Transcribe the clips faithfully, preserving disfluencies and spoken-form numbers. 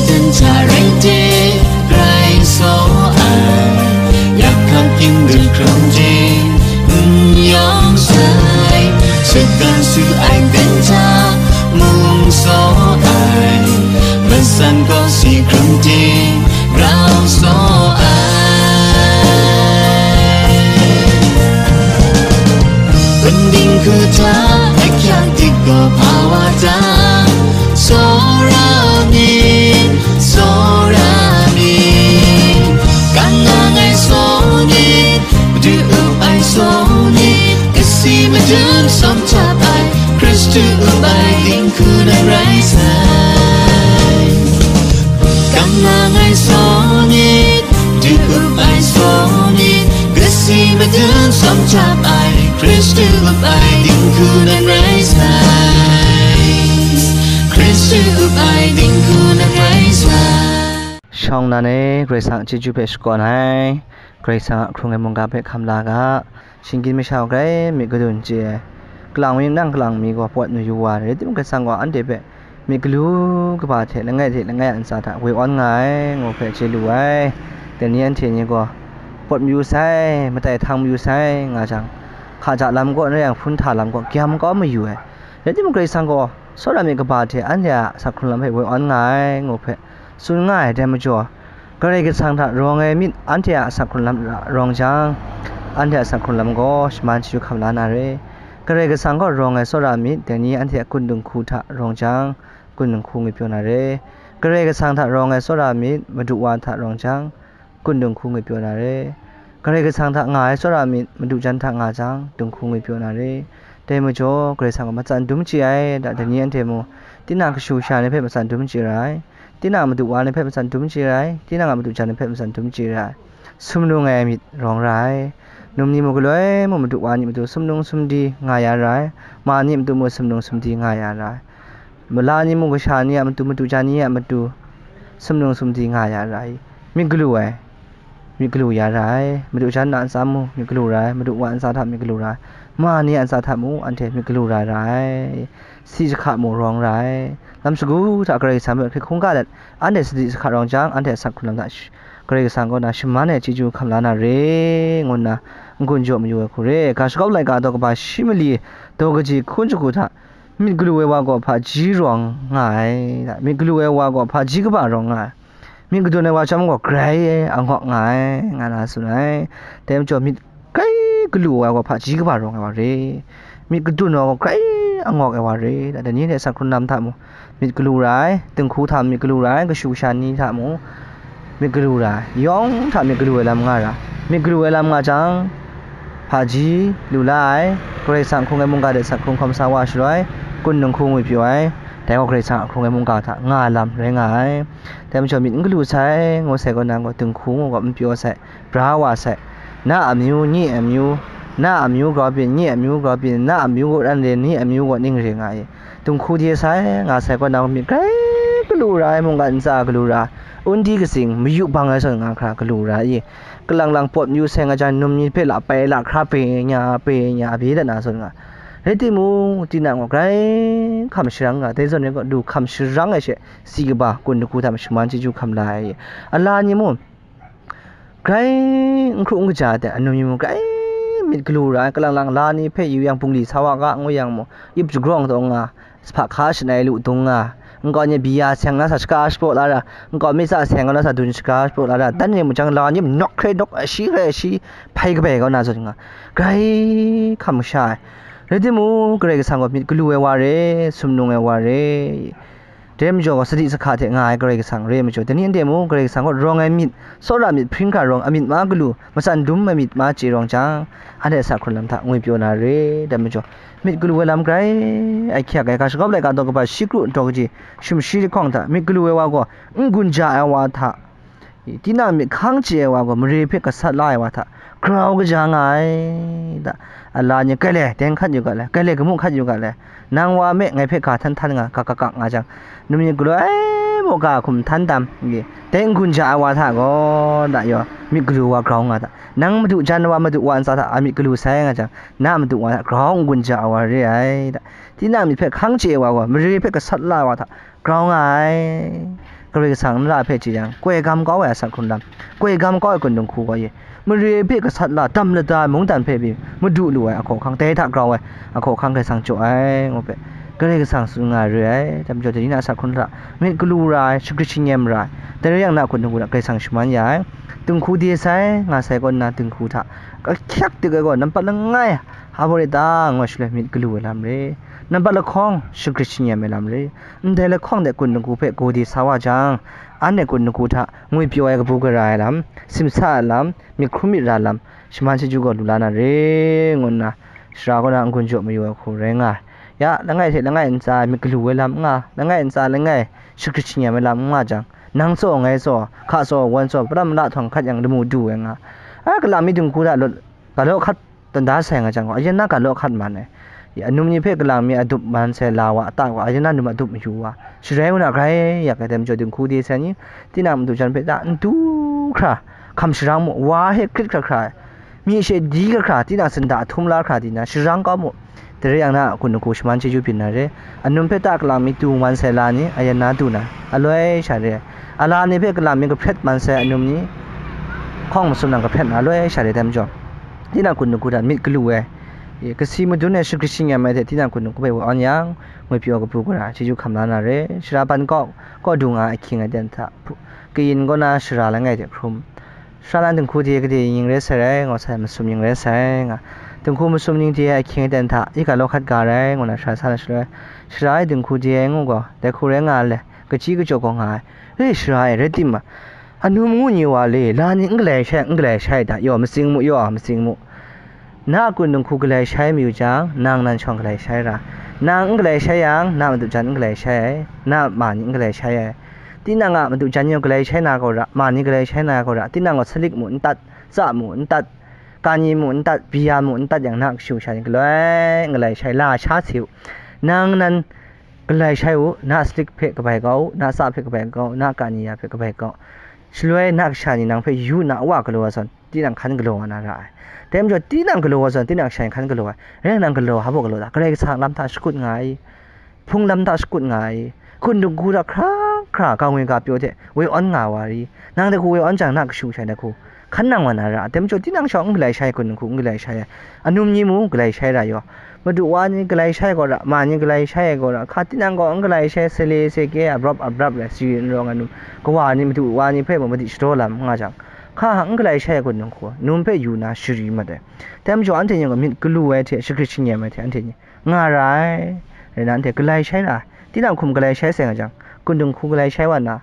Jan hta rai te, rai saw ai, yak hkak gindu hkrum jin, n yawng sai, shatan su ai jan hta, mung saw ai, matsan kaw si hkrum jin, grau saw ai. Bending kuta, akyak dik gaw hpa wa ta, tsawra myit, tsawra myit. Kan nang ai saw nit, madu up ai saw nit, kasi madun sawm chap ai, Hkristu up ai dinghku nan rai sai. Kan nang ai saw nit, madu up ai saw nit, kasi madun sawm chap ai, Hkristu up ai dinghku nan rai sai. Hkristu up ai dinghku nan rai sai. Shawng nnan e, Karai Kasang a chyeju hpe shakawn ai, Karai Kasang a hkrung ai mungga hpe hkam la ga, shinggyim masha grai myit kadun chye ai, kalang mi nang kalang mi gaw pawt mayu wa ai, rai timung, Karai Kasang gaw anhte hpe myit galu kaba hte langai hte langai a ntsa hta woi awn nga ai, ngu hpe chye lu ai. Dai ni anhte ni gaw pawt mayu sai, matai htang mayu sai nga jang, hkaja lam kaw, n rai yang hpun hta lam kaw gyam kau mayu ai. Rai timung, Karai Kasang gaw tsawra myit kaba hte anhte a asak hkrung lam hpe woi awn nga ai, ngu hpe tsun nga ai. Dai majaw, Karai Kasang hta rawng ai myit anhte a asak hkrung lam ra rawng jang, anhte a asak hkrung lam gaw shaman chyeju hkam la na re. Karai Kasang kaw rawng ai tsawra myit, dai ni anhte a kun dinghku hta rawng jang, kun dinghku ngwipyaw na re. Karai Kasang hta rawng ai tsawra myit, madu wa hta rawng jang, kun dinghku ngwipyaw na re. Karai Kasang hta nga ai tsawra myit, madu jan hta nga jang, dinghku ngwipyaw na re. Dai majaw, Karai Kasang gaw matsan dum chye ai, da, dai ni anhte mung, tinang kashu kasha ni hpe matsan dum chye ra ai, tinang a madu wa ni hpe matsan dum chye ra ai, tinang a madu jan ni hpe matsan dum chye ra ai. Sumnung ai myit rawng ra ai. Num ni mung, galoi mung, madu wa ni matu sumnung sumdi nga ya ra ai, ma ni matu mung sumnung sumdi nga ya ra ai. Mala ni mung, kasha ni a matu, madu jan ni a matu sumnung sumdi nga ya ra ai. Myit galu ai, myit galu ya ra ai. Madu jan a ntsa mung myit galu ra ai, madu wa a ntsa hta myit galu ra ai, ma ni a ntsa hta mung anhte myit galu ra ra ai. Sadi sahka mung rawng ra ai. Lam shagu hta Karai Kasang hpe hkrit hkungga let, anhte sadi sahka rawng jang, anhte asak hkrung lam hta sh-, Karai Kasang kaw na shaman ai chyeju hkam la na re, ngu nna n-gun jaw mayu ai hku re. Ga Shagawp laika daw kaba shi mali daw kaji hkun shagu hta, myit galu ai wa gaw hpaji rawng nga ai, myit galu ai wa gaw hpaji kaba rawng nga ai, myit kadun ai wa chyawm gaw grai angawk nga ai, nga na tsun ai. Dai majaw, myit grai galu ai wa gaw hpaji kaba rawng ai wa re, myit kadun ai wa gaw grai angawk ai wa re, da, dai ni hte asak hkrung lam hta mung myit galu ra ai, dinghku hta myit galu ra ai, kashu kasha ni hta mung myit galu ra ai, yawng hta myit galu ai lam nga ra, myit galu ai lam nga jang, hpaji lu la ai, Karai Kasang hkrung ai mungga de asak hkrung hkawm sa wa shaloi, kun dinghku ngwipyaw ai, dai gaw Karai Kasang a hkrung ai mungga hta nga ai lam rai nga ai. Dai majaw, myit n galu sai, ngu sai gaw, nang gaw dinghku ngu gaw n pyaw sai, bra wa sai, na amyu, nye amyu, na amyu grau byin, nye amyu grau byin, na amyu gaw ran re, nye amyu gaw ning re nga ai. Dinghku de sai, nga sai gaw, nang myit grai galu ra ai, mungga ntsa galu ra, undi katsing, mayu bang ai zawn nga hkra galu ra i. Kalang lang pawt mayu sai nga jang, num ni hpe la pai la hkra pe nya, pe nya, bye dat na zawn nga. Rai timung, tinang gaw grai hkam sharang nga, dai zawn rai gaw, du hkam sharang ai she, sadi kaba, kun dinghku hta shaman chyeju hkam la ai. Ala ni mung, grai n hkru n kaja ai, anum ni mung grai myit galu ra ai, kalang lang la ni hpe yu yang, bungli sa wa ga ngu yang mung, ip jagrawng taw nga, hpa hka shanai lu dung nga, nkau ni bia seng na sa shaka shapraw la ra, nkau mi tsa seng na sa dun shaka shapraw la ra, dan ni mung jang, la ni nawk hkrai nawk, ashi hkrai ashi, hpai kabai kau na zawn nga, grai hkam sha ai. Rai timung, Karai Kasang gaw myit galu ai wa re, sumnung ai wa re. Dai majaw gaw, sadi sahka hte nga ai Karai Kasang re ai majaw, dai ni anhte mung Karai Kasang kaw rawng ai myit, tsawra myit, hpring hkra rawng, amyit ma galu, matsan dum ai myit ma chye rawng jang, anhte asak hkrung lam hta ngwipyaw na re. Dai majaw, myit galu ai lam grai ai hkyak ai, Ga Shagawp laika daw kaba shi kru daw kaji, sumshi lahkawng hta myit galu ai wa gaw, n-gun ja ai wa hta, tinang myit hkang chye ai wa gaw, mare hpe gasat la ai wa hta grau kaja nga ai, da. Ala ni, "Kai le, deng hkat yu ga le, kai le, kamu hkat yu ga le, nang wa me, ngai hpe ga htan htan nga, ga ga ga nga jang, num ni galu ai mung ga hkum htan tam, dai n-gun ja ai wa hta gaw, da, yaw, myit galu wa grau nga da. Nang madu jan wa, madu wa ntsa hta a myit galu sai nga jang, na madu wa hta grau n-gun ja ai wa re ai, da. Tinang myit hpe hkang chye ai wa gaw, mare hpe gasat la ai wa hta grau nga ai, Karai Kasang nra hpe chye yang, koi gam kau ai asak hkrun lam, koi gam kau ai kun dinghku gaw ye, mare hpe gasat la dam lada ai mungdan hpe pyi madu lu ai ahkaw ahkang, dai hta grau ai ahkaw ahkang Karai Kasang jaw ai, ngu hpe Karai Kasang tsun nga ai re ai. Dai majaw, dai ni na asak hkrun hta myit galu ra ai, shagrit shingyan mara ai, dai rai yang na a kun dinghku hta Karai Kasang shaman ya ai. Dinghku de sai, nga sai kaw nna dinghku hta kahkyak dik ai gaw, nampat langai, hpa rai ta, ngu ai shaloi myit galu ai lam re, nampat lahkawng shagrit shingyan ai lam re, ndai lahkawng de kun dinghku hpe gaw de sa wa jang, anhte kun dinghku hta ngwipyaw ai kabu gara ai lam, simsa ai lam, myit hkrum myit ra lam, shaman chyeju gaw lu la na re, ngu nna, sara kaw na n-gun jaw mayu ai hku rai nga ai. Ya, langai hte langai ntsa myit galu ai lam n nga, langai ntsa langai shagrit shingyan ai lam n nga jang, nang tsaw, ngai tsaw, hka tsaw, wan tsaw, pra mara htawng hkat yang lamu du ai nga. A, kalam mi dinghku hta lut, ga law hkat dan da sai nga jang gaw, ayan na ga law hkat man ai. Ya, anum ni hpe kalang mi adup man sai la wa, ata gaw ayan na num adup mayu wa, sharai wa na grai yak ai, dai majaw dinghku de sai ni, tinang madu jan hpe ta n du hkra, hkam sharang mu, wa hte hkrit hkra hkra, myi she di hkra hkra, tinang sanda ahtum la hkra di na sharang kau mu. Dai rai yang na a kun dinghku shaman chyeju byin na re, anum hpe ta kalang mi du man sai la ni, ayan na du na, aloi sha re ai. Ala ni hpe kalang mi kahpret man sai anum ni, hkawng masum nang kahpret na, aloi sha re, dai majaw, tinang kun dinghku hta myit galu ai, e, kasi madun ai shagrit shingyan ai hte tinang kun dinghku hpe wa awn yang, ngwipyaw kabu gara chyeju hkam la na re, sara ban kaw, kaw du nga ai ahkying aten hta, hpu-, kayin kaw na sara langai hte hkrum, sara na dinghku de gade ning rai sai rai, ngaw sai masum ning rai sai nga, dinghku masum ning de ai ahkying aten hta, i ga law hkat ga rai, ngu na sara sa na shaloi, sara e dinghku de ai ngu gaw, dai hku rai nga ai le, kachyi kachyaw gaw nga ai, e, sara e, rai tim ma, anum ngu ni wa le, la ni n galai shai, n galai shai ai ta, yaw, matsing mu, yaw, matsing mu. Na a kun dinghku galai shai mayu jang, nang nan shawng galai shai ra. Nang n galai shai yang, na madu jan n galai shai ai, na ma ni n galai shai ai. Tinang a madu jan yawng galai shai na gaw ra, ma ni galai shai na gaw ra, tinang gaw salik mu n tat, tsa mu n tat, kani mu n tat, bia mu n tat yang, na kashu sha ni galoi n galai shai, la sha se u. Nang nan galai shai u, na salik hpe kabai kau u, na tsa hpe kabai kau u, na kani ya hpe kabai kau u. Shaloi na kasha ni nang hpe yu na a wa galaw ai zawn, tinang hkan galaw nga na ra ai. Dai majaw, tinang galaw ai zawn, tinang kasha ni hkan galaw ai. Rai nang galaw, hpa baw galaw ta? Karai Kasang lam hta shakut nga ai, hpung lam hta shakut nga ai, kun dinghku hta hkra hkra ga ngwi ga pyaw hte woi awn nga wa ri, nang dai hku woi awn jang, na kashu shai dai hku hkan nang wa na ra ai. Dai majaw, tinang shawng n galai shai, kun dinghku n galai shai ai, anum ni mung galai shai ra yaw. Madu wa ni galai shai gaw ra, ma ni galai shai ai gaw ra, hka tinang gaw n galai shai, sale seke, abrap abrap rai, si n rawng ai num, kawa ni madu wa ni hpe mung madi shadaw lam nga jang, hka hang n galai shai ai kun dinghku, num hpe yu na shari mat ai. Dai majaw, anhte ni gaw myit galu ai hte, shagrit shingyan ai hte, anhte ni nga ra ai, rai na, anhte galai shai ra ai. Tinang hkum galai shai sai nga jang, kun dinghku galai shai wa na,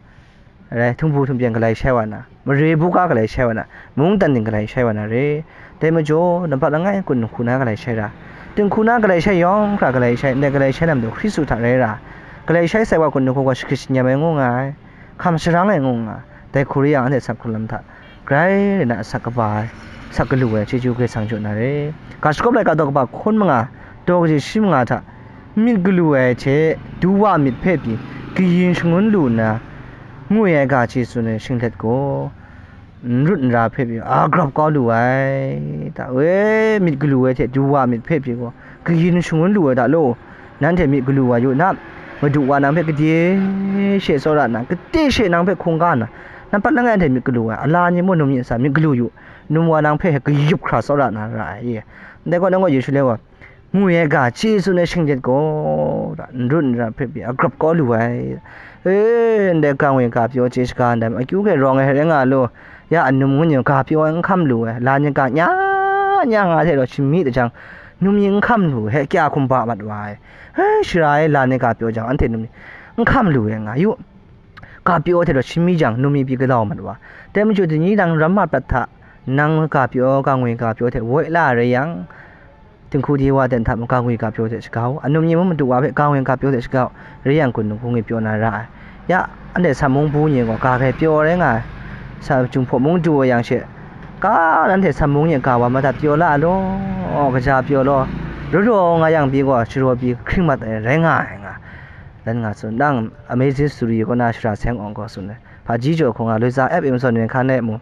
rai, htingbu htingpyen galai shai wa na, mare buga galai shai wa na, mungdan ning galai shai wa na re. Dai majaw, nampat langai kun dinghku na galai shai ra, dinghku na galai shai yawng hkra galai shai, ndai galai shai na matu Hkristu hta rai ra, galai shai sai wa kun dinghku gaw shagrit shingyan ai ngu nga ai, hkam sharang ai ngu nga ai. Dai hku rai yang, anhte asak hkrun lam hta grai rai na asak kaba ai, asak galu ai chyeju Karai Kasang jaw na re. Ga shagawp laika daw kaba hkun manga, daw kaji shi manga hta, myit galu ai hte du wa myit hpe pyi kayin shangun lu nna, ngwi ai ga chye tsun ai shinglet gaw, n rut n ra hpe pyi a grap kau lu ai ta we, myit galu ai hte du wa myit hpe pyi gaw, kayin shangun lu ai ta law, nanhte myit galu wa yu na, madu wa nang hpe gade she tsawra nna, gade she nang hpe hkungga nna, nampat langai anhte myit galu ai, ala ni mung num myit sa myit galu yu, num wa nang hpe kayup hkra tsawra na ra ai. Ndai gaw, nang gaw Yesu le gaw, ngwi ai ga chye tsun ai shinglet gaw, n rut n ra hpe pyi a grap kau lu ai. E, ndai ga ngwi ga pyaw chye shaga ndai, akyu hkrai rawng ai rai nga law, ya anum ngu ni ga pyaw ai n hkam lu ai, la ni ga nya nya nga hte rau shinmi da jang, num ni n hkam lu ai, kya hkumba mat wa ai. E, shara e la ni ga pyaw jang, anhte num ni n hkam lu ai nga yu. Ga pyaw hte rau shinmi jang, num ni pyi galau mat wa. Dai majaw, dai ni nang ram ma prat hta, nang ga pyaw, ga ngwi ga pyaw hte woi la rai yang, dinghku di wa ten hta mung ga ngwi ga pyaw hte shaga u, anum ni mung madu wa hpe ga ngwi ga pyaw hte shaga u, rai yang kun dinghku ngwi pyaw na ra ai. Ya, anhte sa mung bu ni gaw ga hkrai pyaw rai nga ai. Sa, Jinghpaw mung du ai yang she, ga nanhte sa mung ni ga wa madat pyaw la ai law, kaja pyaw law, raw raw nga yang pyi gaw, sharaw pyi hkring mat ai rai nga ai nga, dan nga tsun. Nang Amazing Story kaw na shara seng awng gaw tsun ai. Hpaji jaw hkawng nga, Loiza F M zawn ni hkan e mung,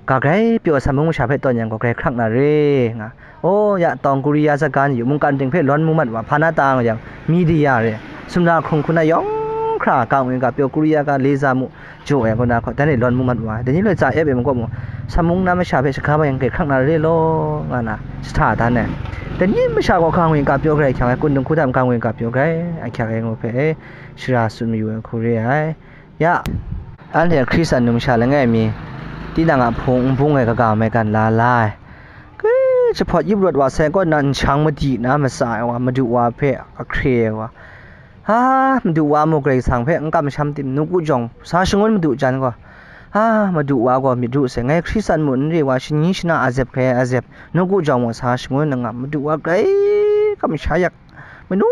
ga grai pyaw ai sa mung masha hpe tawn yang gaw, grai hkrak na re nga. O, ya, tawng Korea zaga ni yu, mungkan ting hpe lawn mu mat wa, hpa na ta nga yang, media re, sumla hkrung hku na yawng hpra ga ngwi ga pyaw, Korea ga leza mu jaw ai kaw na hkaw, dan e lawn mu mat wa ai. Dai ni loi tsa ep e mung kaw mu, sa mung na masha hpe shaga bai yang grai hkrang na re law, nga na jahta dan ai. Dai ni masha gaw ga ngwi ga pyaw grai hkyang ai, kun dinghku hta ga ngwi ga pyaw grai ahkyak ai ngu hpe, e, shara tsun mayu ai hku re ai. Ya, anhte Hkristan numsha langai mi, tinang a hpung n bung ai kaga maigan la la ai. Kai, jahpawt yup rawt wa sai kaw na, nshang madi na matsa ai wa, Madu wa hpe ahkre ai wa, ha, Madu wa muk Karai Kasang hpe n kamsham tim, nawku jawng sa shangun Madu jan gaw, ha, Madu wa gaw myit ru sai, ngai Hkristan mu n re wa, shani shana azep hkrai azep, nawku jawng muk sa shangun nna nga, Madu wa grai kamsha yak, manu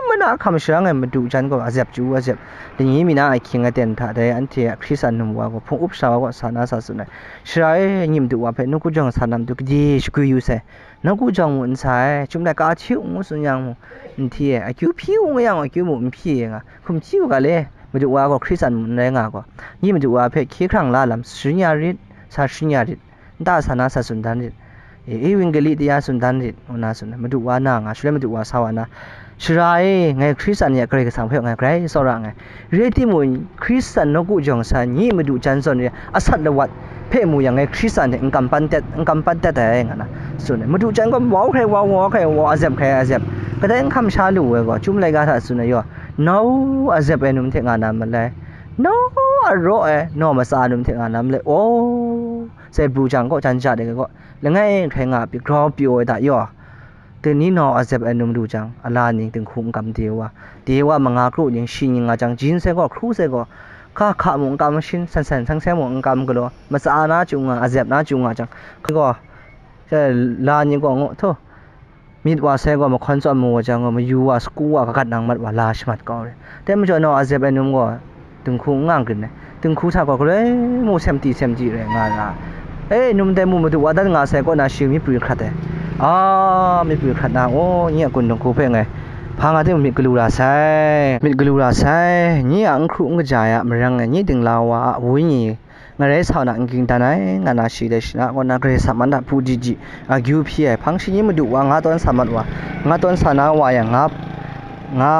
mana hkam sharang ai Madu jan gaw azep chyu azep, lani mi na ahkying aten hta dai anhte a Hkristan num wa gaw hpung up sha wa gaw sa na sa tsun ai. Shara e, nyi Madu wa hpe nawku jawng sa na matu gade shagwi yu sai, nawku jawng mu n sa ai, chyum laika hti u ngu tsun yang mu, n hti ai, akyu hpyi u nga yang akyu mu n hpyi ai nga, hkum hti u ga le, Madu wa gaw Hkristan mu n rai nga gaw, nyi Madu wa hpe hkye hkrang la lam sharin ya rit, sa sharin ya rit, nta sa na sa tsun dan rit, e, Ewanggeli taya tsun dan rit, ngu na tsun ai. Madu wa na nga, shaloi Madu wa sa wa na, shara e, ngai Hkristan ni a Karai Kasang hpe ngai grai tsawra nngai. Rai timung, Hkristan nawku jawng sa nyi Madu jan zawn re, asat lawat hpe mu yang, ngai Hkristan hte n kam pan tet, n kam pan tet ai, nga na tsun ai. Madu jan gaw wau hkrai wau, wau hkrai wau, azep hkrai azep, kadai n hkam sha lu ai gaw, chyum laika hta tsun ai yaw, nau azep ai num hte nga na malai, nau araw ai naw matsa num hte nga na malai, aw, sai bru jang kaw jan ja de ga gaw, langai hkrai nga pyi grau pyaw ai hta yaw, dai ni naw azep ai num lu jang, a la ning dinghku n kam de wa, de wa manga kru ning shi ning nga jang, jin sai gaw, hkru sai gaw, hka hka mung n kam mashin, san san sang sai mung n kam galaw, matsa na chyu nga, azep na chyu nga jang, hka gaw, sai la ning gaw ngu, hto, myit wa sai gaw, mahkawn tsawm mu wa jang gaw, mayu wa, saku wa, kagat nang mat wa, la shamat kau re. Dai majaw, naw azep ai num gaw, dinghku n nga grin ai. Dinghku hta gaw galoi mu sem ti sem ti rai nga ra. E, num dai mu Madu wa dan nga sai kaw na, shi myit prwi hkrat ai. A, myit prwi hkrat na, o, nyi a kun dinghku hpe ngai hpa nga ting myit galu ra sai, myit galu ra sai, nyi a n hkru n kaja ai a marang e, nyi dingla wa a wenyi ngarai sa na n ging dan ai, nga na shi dai shi na, kaw na Karai Kasang man hta hpu di di, akyu hpyi ai, hpang shi nyi Madu wa nga tawn sa mat wa, nga tawn sa na wa yang, nga, nga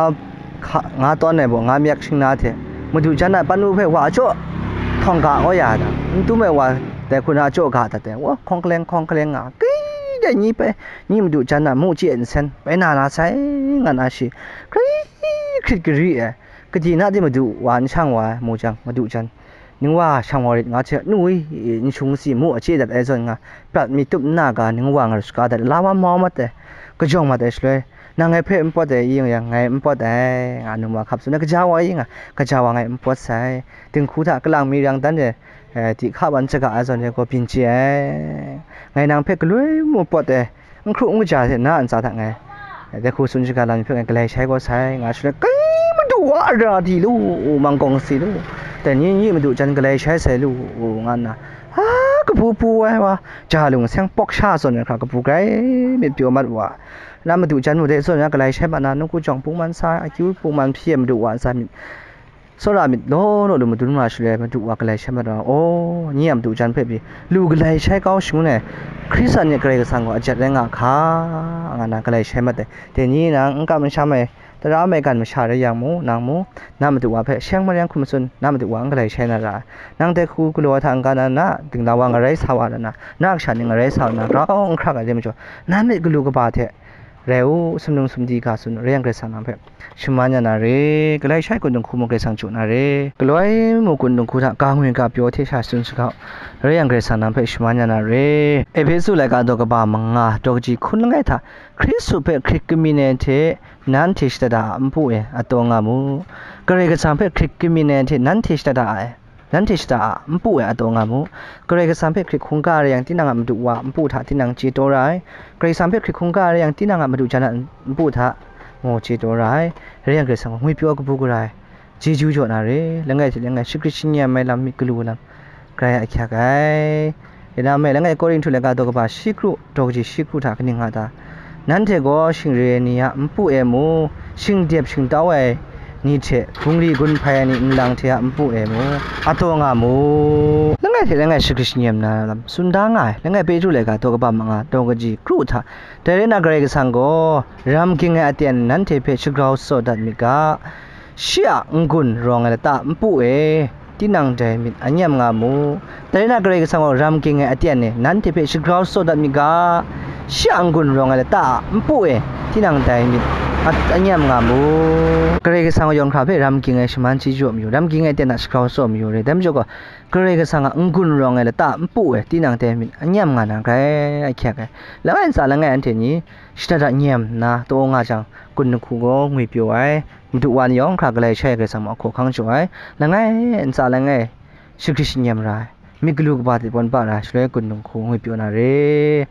hka, nga tawn ai baw, nga myak shingna hte, Madu jan a pan u hpe wa a jaw htawng ga kau ya da, n tum ai wa dai hku na a jaw ga dat ai, wa hkawng kaleng hkawng kaleng nga, kai dai ni hpe, nyi Madu jan a mu chye nsen bai na na sai, nga na shi, hkrit hkrit gari ai, kadi na di Madu wa n shang wa ai, mu jang, Madu jan, ning wa shang wa rit nga hte, nu i, n shung si mu a chye dat ai zawn nga, prat mi tup nna ga, ning wa nga ru saga dat, la wa mau mat ai, kajawng mat ai shaloi, nang ngai hpe n pawt ai i yang, ngai n pawt ai, nga num wa hkap tsun ai, kaja wa i nga, kaja wa ngai n pawt sai, dinghku hta kalang mi rang dan de, eh, di hka wan shaga ai zawn de gaw byin chye ai, ngai nang hpe galoi mu pawt ai, n hkru n kaja hte na ntsa hta ngai, eh, dai hku tsun shaga lam hpe ngai galai shai kau sai, nga shaloi, kai Madu wa ara di lu u, mang gawng si lu, dai ni nyi Madu jan galai shai sai lu u, nga nna, a, kabu pu ai wa, ja lung seng pawk sha zawn ai hkra kabu grai myit pyaw mat wa, na Madu jan mu de zawn ya galai shai mat na, nawku jawng pungman sa, akyu pungman hpyi ai Madu wa ntsa myit, tsawra myit law law lu madun wa shaloi, Madu wa galai shai mat wa, aw, nyi a Madu jan hpe pyi, lu galai shai kau shangun ai, Hkristan ni Karai Kasang gaw ajat rai nga hka, nga na galai shai mat ai. Dai ni nang n kam n sham ai, tara maigan masha rai yang mu, nang mu, na Madu wa hpe sheng mareng hkum tsun, na Madu wa n galai shai na ra ai. Nang dai hku galaw ai hta n-ga na, na dingla wa ngarai sa wa na, na kasha ni ngarai sa wa na, grau n hkrak ai re majaw, na myit galu kaba hte rai u, sumlung sumdi ga tsun u, rai yang Karai Kasang nang hpe shaman ya na re, galai shai kun dinghku mung Karai Kasang jaw na re, galoi mu kun dinghku hta ga ngwi ga pyaw hte sha tsun saga u, rai yang Karai Kasang nang hpe shaman ya na re. Ehpesu laika daw kaba manga, daw kaji hkun langai hta, Hkristu hpe hkrit kamyin ai hte nanhte shada da a npu e ataw nga mu. Karai Kasang hpe hkrit kamyin ai hte nanhte shada da ai, nanhte shada a npu e ataw nga mu. Karai Kasang hpe hkrit hkungga rai yang, tinang a Madu wa a npu hta tinang chye taw ra ai. Karai Kasang hpe hkrit hkungga rai yang, tinang a Madu jan a npu hta mung chye taw ra ai. Rai yang, Karai Kasang gaw ngwipyaw kabu gara ai, chyeju jaw na re, langai hte langai shagrit shingyan ai lam, myit galu lam, grai ahkyak ai. Rai nna me, langai Korinhtu laika daw kaba shi kru, daw kaji shi kru hta kaning nga ta? Nanhte gaw shingre ai ni a npu e mu, shingdep shingtau ai ni hte, hpungri gun hpai ai ni nlang hte a npu e mu, ataw nga mu. Langai hte langai shagrit shingyan na lam tsun da nga ai. Langai Petru laika daw kaba manga, daw kaji kru hta, dai rai nna, Karai Kasang gaw ram ging ai aten nanhte hpe shagrau tsaw dat myit ga, Shi a n-gun rawng ai lata npu e, tinang dai myit anyam nga mu. Dai na Karai Kasang gaw ram ging ai aten e nanhte hpe shagrau shaw dat myit ga, shi a n-gun rawng ai lata a npu e, tinang dai myit a-, anyam nga mu. Karai Kasang gaw yawng hkra hpe ram ging ai shaman chyeju a mayu, ram ging ai aten a shagrau shaw mayu re. Dai majaw gaw, Karai Kasang a n-gun rawng ai lata npu e, tinang dai myit anyam nga na grai, ahkyak ai. Langai ntsa langai anhte ni shada da nyem nna taw nga jang, kun dinghku gaw ngwi pyaw ai. Madu wa ni yawng hkra galai shai ai Karai Kasang mung a hkaw hkang jaw ai, langai ntsa langai shagrit shanyem ra ai, myit galu kaba hte pawn pa ra ai, shaloi kun dinghku ngwi pyaw na re.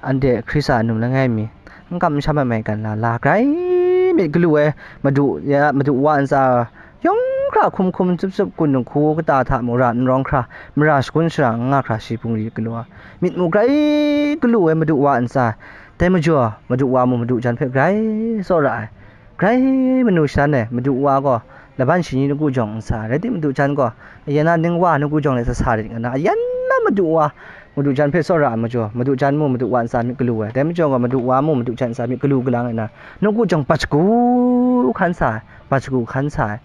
Anhte Hkristu a num langai mi, n kam n sham ai maigan la la, grai myit galu ai, madu ya, madu wa ntsa yawng hkra hkum hkum tsup tsup kun dinghku kata hta mung ra n rawng hkra, mara shagun shara n nga hkra shi bungli galu ai, myit mung grai galu ai madu wa ntsa, dai majaw madu wa mung madu jan hpe grai tsawra ai. Grai manu shadan ai madu wa gaw laban shani nawku jawng n sa, rai timung madu jan gaw ayan na ning wa nawku jawng de sa sa rit nga na, ayan na madu wa madu jan hpe tsawra ai majaw, madu jan mung madu wa ntsa myit galu ai. Dai majaw gaw madu wa mung madu jan ntsa myit galu galang ai na, nawku jawng bat shagu hkan sa ai, bat shagu hkan sa ai.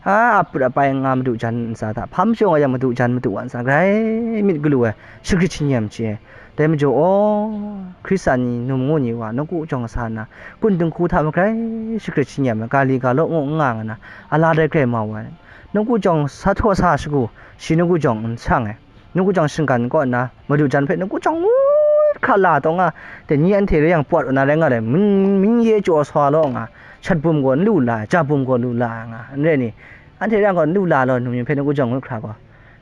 A, aput apai nga madu jan ntsa hta, hpa majaw nga yang madu jan madu wa ntsa grai myit galu ai, shagrit shanyem chye ai. Dai majaw, aw, Hkristu ni num ngu ni wa, nawku jawng sa nna, kun dinghku hta magrai shagrit shanyem ai, ga li ga law ngu n nga nga na, a la dai grai mau ai. Nawku jawng sa htaw sa shagu, shi nawku jawng n shang ai. Nawku jawng shinggan kaw nna, madu jan hpe nawku jawng ngut hkra la taw nga, dai ni anhte rai yang, pawt wa na rai nga ai, min, min ye chyaw sa law nga, shat bum gaw n lu la ai, ja bum gaw lu la ai nga, n rai ni? Anhte rai yang gaw n lu la law, num yin hpe nawku jawng ngut hkra gaw.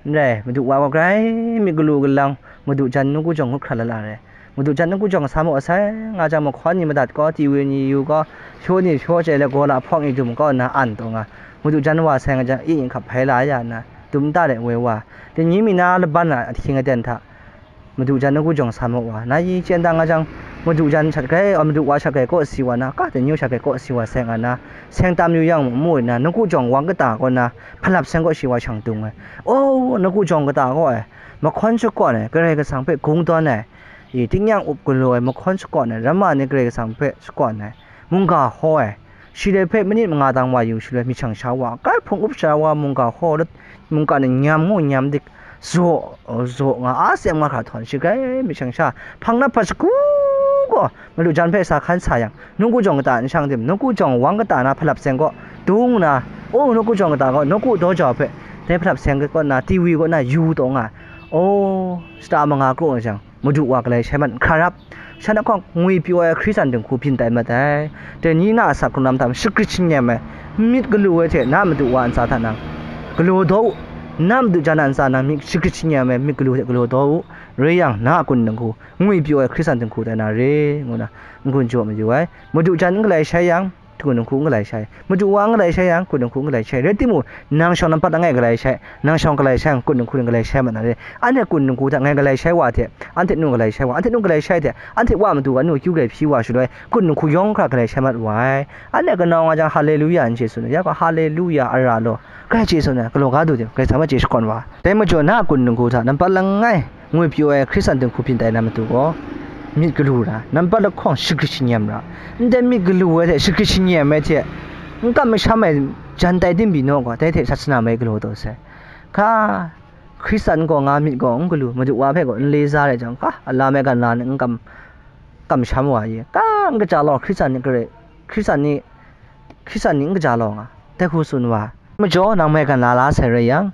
N rai, madu wa gaw grai myit galu galang, madu jan nawku jawng ngut hkra la la ai. Madu jan nawku jawng sa mu asai, nga jang mahkawn ni madat gaw, tiwi ni yu gaw, hpyaw ni hpyaw chye let, gawla hpawk ni dum kaw nna an taw nga, madu jan wa sai nga jang, i yin hkap hpai la ya nna, dum nta de woi wa, dai ni mi na laban a ahkying aten hta, madu jan nawku jawng sa mu wa, na yi chyen dang nga jang, madu jan shat grai, a, madu wa shat grai kaw si wa na, ka dai nyu shat grai kaw si wa sai nga na, seng tam yu yang mu nna, nawku jawng wang kata kaw na, hpalap seng kaw shi wa shang dung ai. O, nawku jawng kata kaw ai, mahkawn shakawn ai, Karai Kasang hpe gung dawn ai, i, tingnyang up galaw ai, mahkawn shakawn ai, ramma ni Karai Kasang hpe shakawn ai, mungga hkaw ai, shi dai hpe minit manga dang wa yu shaloi, myit shang sha wa, kai hpung up sha wa, mungga hkaw lat, mungga ni nyam ngu nyam dik, zaw, zaw nga, a seng nga hkra htawn, shi grai myit shang sha, hpang na hpa shagu gaw, madu jan hpe sa hkan sa yang, nawku jawng kata n shang tim, nawku jawng wang kata na hpalap seng kaw dung nna, o, nawku jawng kata gaw, nawku daw jau hpe, dai hpalap seng kaw na, tiwi kaw na yu taw nga, o, shata manga kraw nga jang, madu wa galai shai mat, hkra rap, shan ahkawng ngwi pyaw ai Hkristu dinghku byin tai mat ai. Dai ni na a asak hkrung lam hta shagrit shanyem ai, myit galu ai hte na madu wa ntsa hta nang galaw daw u, na madu jan a ntsa nang myit shagrit shanyem ai myit galu hte galaw daw u, rai yang, na a kun dinghku ngwi pyaw ai Hkristu dinghku tai na re, ngu na n-gun jaw mayu ai. Madu jan n galai shai yang, kun dinghku n galai shai. Madu wa n galai shai yang, kun dinghku n galai shai. Rai timung, nang shawng nampat langai galai shai. Nang shawng galai shai yang, kun dinghku ning galai shai mat na re. Anhte kun dinghku hta ngai galai shai wa hte, anhte nu galai shai wa, anhte nu galai shai hte, anhte wa madu wa nu akyu galai hpyi wa shaloi, kun dinghku yawng hkra galai shai mat wa ai. Anhte kanau nga jang, Haleluya n chye tsun ai, ya gaw, Haleluya, ara law, grai chye tsun ai, galaw ga du tim, Karai Kasang hpe chye shakawn wa. Dai majaw, na a kun dinghku hta nampat langai ngwi pyaw ai Hkristu dinghku byin tai na matu gaw, myit galu ra, nampat lahkawng shagrit shanyem ra, ndai myit galu ai hte shagrit shanyem ai hte, n kam masham ai jan tai tim byin naw gaw, dai hte sasana mai galaw taw sai. Hka, Hkristu gaw nga myit gaw n galu, madu wa hpe gaw n le za rai jang, hka, a lam ai gan la ni n kam, kam sham wa ye, ka n kaja law, Hkristu ni garai, Hkristu ni, Hkristu ni n kaja law nga, dai hku tsun wa. Majaw, nang maigan la la sai rai yang,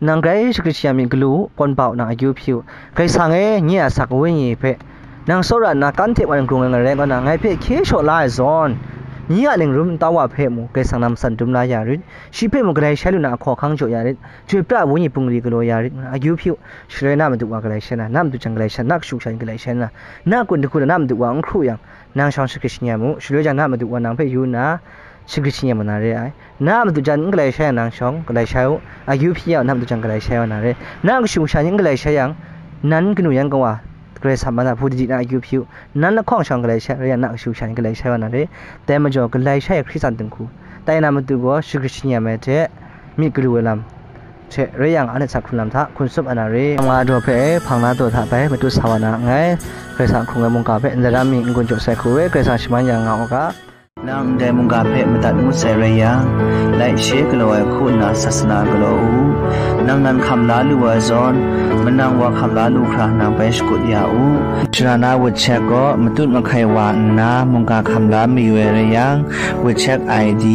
nang grai shagrit shayam myit galu u, kawn ba u, nang akyu hpyi u. Karai Kasang e, nye a asak wenyi hpe nang tsawra nna, kan hte wan grung ai ngarai kaw na, ngai hpe hkye shaw la ai zawn, nye a ningrum ntau wa hpe mu, Karai Kasang nang matsan dum la ya rit, shi hpe mu galai shai lu na ahkaw ahkang jaw ya rit, chyoi pra ai wenyi bungli galaw ya rit, ngu na akyu hpyi u. Shaloi na madu wa galai shai na, na madu jan galai shai na, na kashu kasha ni galai shai na, na kun dinghku na madu wa n hkru yang, nang shawng shagrit shayam u, shaloi jang na madu wa nang hpe yu nna, shagrit shayam wa na re ai. Na madu jan n galai shai yang, nang shawng galai shai u, akyu hpyi yang, na madu jan galai shai wa na re. Na kashu kasha ni n galai shai yang, nan kanu yan kawa, Karai Kasang man a hpung didi na akyu hpyi u, nan lahkawng shawng galai shai, rai yang, na kashu kasha ni galai shai wa na re. Dai majaw, galai shai ai Hkristu dinghku tai na matu gaw, shagrit shayam ai hte myit galu ai lam hte rai yang, anhte asak hkrung lam hta hkun tsup ai na re. Nga daw hpe hpang na daw hta bai matut sa wa na nngai. Karai Kasang hkrung ai mungga hpe ndai ram mi n-gun jaw sai hku e, Karai Kasang shaman ya nga u ga. Nang ndai mungga hpe madat ngut sai rai yang, Laishe galaw ai hku nna sasana galaw u. Nang nan hkam la lu ai zawn, manang wa hkam la lu hkra nang bai shakut ya u. Sara na wut chek gaw matut mahkai wa nna mungga hkam la mayu ai rai yang, wut chek I D,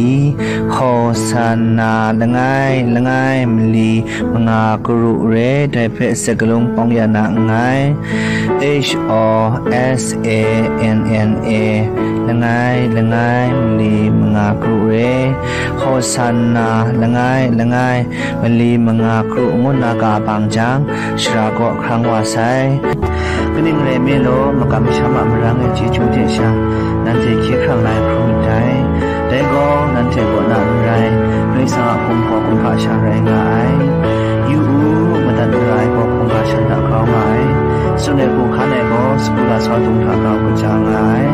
Hosanna langai langai mali manga karu re, dai hpe sakalung pawng ya na nngai. H O S A N N A, langai langai mali manga karu re, Hosanna langai langai mali manga karu ngu nna ka bang jang, sara kaw hkrang wa sai. Kaning rai me law, makam masham a marang e chyeju hte sha, nanhte hkye hkrang lai hkrum ndai. Dai gaw, nanhte kaw na n rai, Karai Kasang a hkum gaw kumhpa sha rai nga ai. Yu u, madat mara ai gaw hkungga shan hta grau nga ai. Tsun ai hku hkan ai gaw, sagu lasau dung hta grau kaja nga ai.